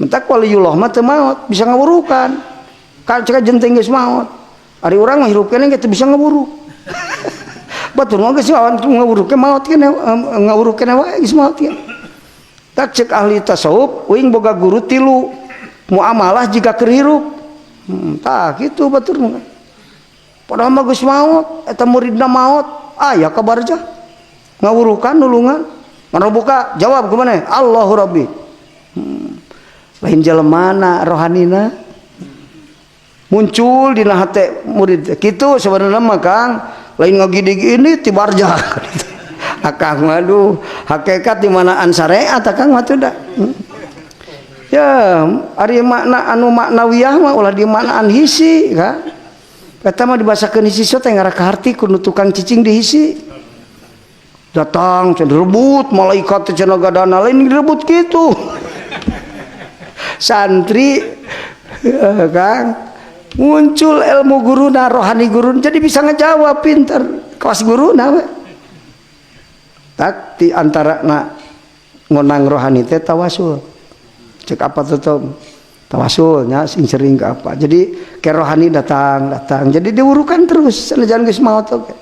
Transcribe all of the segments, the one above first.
Mentak waliullah mah teu maot, bisa ngawurukan. Kan cek jenteng geus maot. Ari urang mah hirup keneh teu bisa ngawuruk. Batur mah geus ngawuruk ke maot keneh, ngawuruk keneh wae geus maot ya. Tak cek ahli tasawuf, uing boga guru tilu muamalah jika keur hirup. Tah kitu batur mah. Padahal mah geus maot, eta muridna maot, aya kabar aja. Ngawurukan nulungan. Mana buka jawab kumaha? Allahu Rabbi. Lain jelemana, rohanina muncul dina hate murid kitu. Sebenarnya mah, Kang, lain ngagidig ini ti barjah akang. Aduh, hakikat di manaan syariat akang mah teu da. Ya, ari makna anu maknawiyah mah ulah di maknaan hisi kan. Eta mah dibasakeun hisi teh ngarah kaharti ku tukang cicing di hisi. Datang cenah direbut malaikat teh, cenah gadana lain direbut kitu. Santri, Kang, muncul ilmu guruna, rohani guru, jadi bisa ngejawab pinter kelas guruna we. Tak di antara na ngonang rohani teh tawasul. Cek apa tuh tawasulnya sing sering ke apa, jadi ke rohani datang datang, jadi diurukan terus sanajan geus maot oge.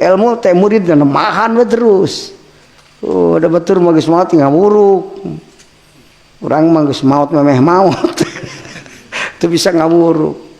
Ilmu teh murid dan mahan we terus. Oh, udah betul mah geus maot ngawuruk. Urang mah geus maot, memeh maot teu bisa ngawuruk.